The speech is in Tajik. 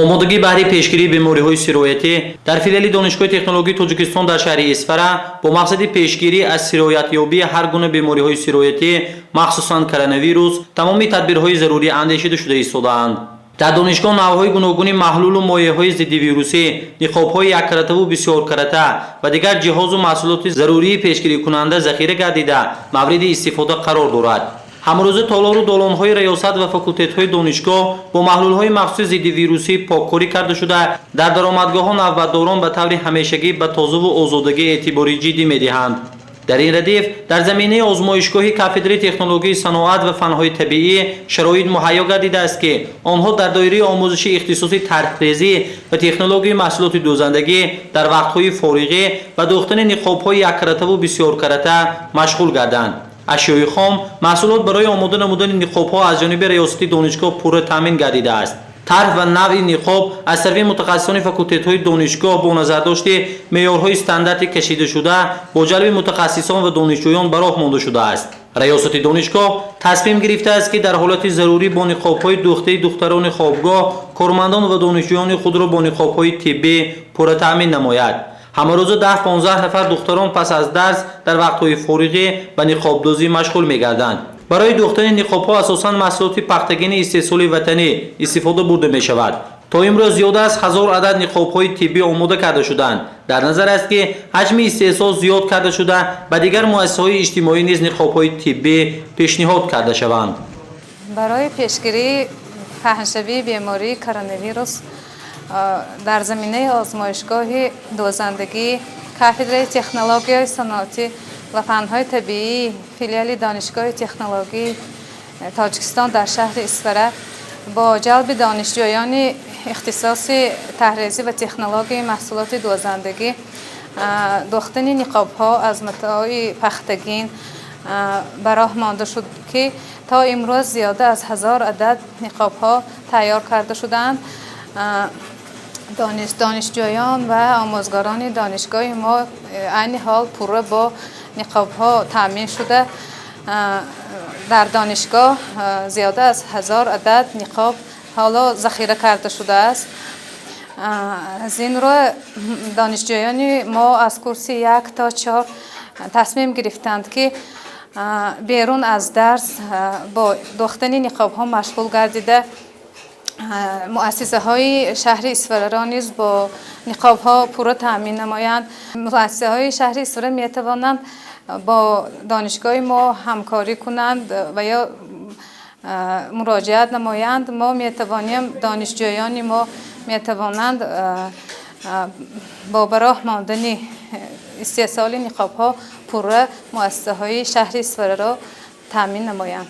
Омодагӣ баҳри пешгирии бемориҳои сироятӣ дар филиали Донишгоҳи технологии Тоҷикистон дар шаҳри Исфара бо мақсади пешгирӣ аз сироятёбии ҳар гуна бемориҳои сироятӣ, махсусан коронавирус, тамоми тадбирҳои зарурӣ андешида шуда истодаанд. Дар донишгоҳ навъҳои гуногуни маҳлулу моеъҳои зиддивирусӣ, ниқобҳои яккаратаву бисёркарата ва дигар ҷиҳозу маҳсулоти зарурии пешгирикунанда захира гардида мавриди истифода қарор дорад. Ҳамрӯза толору долонҳои раёсат ва факултетҳои донишгоҳ бо маҳлулҳои махсуси зиддивирусӣ поккорӣ карда шуда, дар даромадгоҳҳо навбатдорон ба таври ҳамешагӣ ба тозаву озодагӣ эътибори ҷиддӣ медиҳанд. Дар ин радиф дар заминаи озмоишгоҳи кафедраи технологияи саноат ва фанҳои табиӣ шароит муҳайё гардидааст, ки онҳо дар доираи омӯзиши ихтисоси тарҳрезӣ ва технологияи маҳсулоти дӯзандагӣ дар вақтҳои фориғӣ ба дӯхтани ниқобҳои яккаратаву бисёркарата машғул гарданд. Ашёи хом маҳсулот барои омода намудани ниқобҳо аз ҷониби раёсати донишгоҳ пурра таъмин гардидааст. Тарҳ ва навъи ниқоб аз тарафи мутахассисони факултетҳои донишгоҳ бо назардошти меъёрҳои стандарти кашидашуда бо ҷалби мутахассисон ва донишҷӯён ба роҳ монда шудааст. Раёсати донишгоҳ тасмим гирифтааст, ки дар ҳолати зарурӣ бо ниқобҳои дӯхтаи духтарони хобгоҳ кормандон ва донишҷӯёни худро бо ниқобҳои тиббӣ пурра таъмин намояд. Ҳамарӯза 10-15 нафар духтарон пас аз дарс дар вақтҳои фориғӣ ба ниқобдӯзӣ машғул мегарданд. Барои дӯхтани ниқобҳо асосан маҳсулоти пахтагини истеҳсоли ватанӣ истифода бурда мешавад. То имрӯз зиёда аз 1000 адад ниқобҳои тиббӣ омода карда шуданд. Дар назар аст, ки ҳаҷми истеҳсол зиёд карда шуда, ба дигар муассисаҳои иҷтимоӣ низ ниқобҳои тиббӣ пешниҳод карда шаванд. Барои пешгирии паҳншавии бемории коронавирус дар заминаи озмоишгоҳи дӯзандагии кафедраи технологияи саноатӣ ва фанҳои табиии филиали Донишгоҳи технологии Тоҷикистон дар шаҳри Исфара бо ҷалби донишҷӯёни ихтисоси таҳрезӣ ва технологияи маҳсулоти дӯзандагӣ дӯхтани ниқобҳо аз матои пахтагин ба роҳ монда шуд, ки то имрӯз зиёда аз 1000 адад ниқобҳо тайёр карда шудаанд. Донишҷӯён ва омӯзгорони донишгоҳи мо айни ҳол пурра бо ниқобҳо таъмин шуда, дар донишгоҳ зиёда аз 1000 адад ниқоб ҳоло захира карда шудааст. Аз ин рӯ донишҷӯёни мо аз курси 1 то 4 тасмим гирифтанд, ки берун аз дарс бо дӯхтани ниқобҳо машғул гардида, муассисаҳои шаҳри Исфараро низ бо ниқобҳо пурра таъмин намоянд. Муассисаҳои шаҳри Исфара метавонанд бо донишгоҳи мо ҳамкорӣ кунанд ва ё муроҷиат намоянд. Мо метавонем, донишҷӯёни мо метавонанд бо ба роҳ мондани истеҳсоли ниқобҳо пурра муассисаҳои шаҳри Исфараро таъмин намоянд.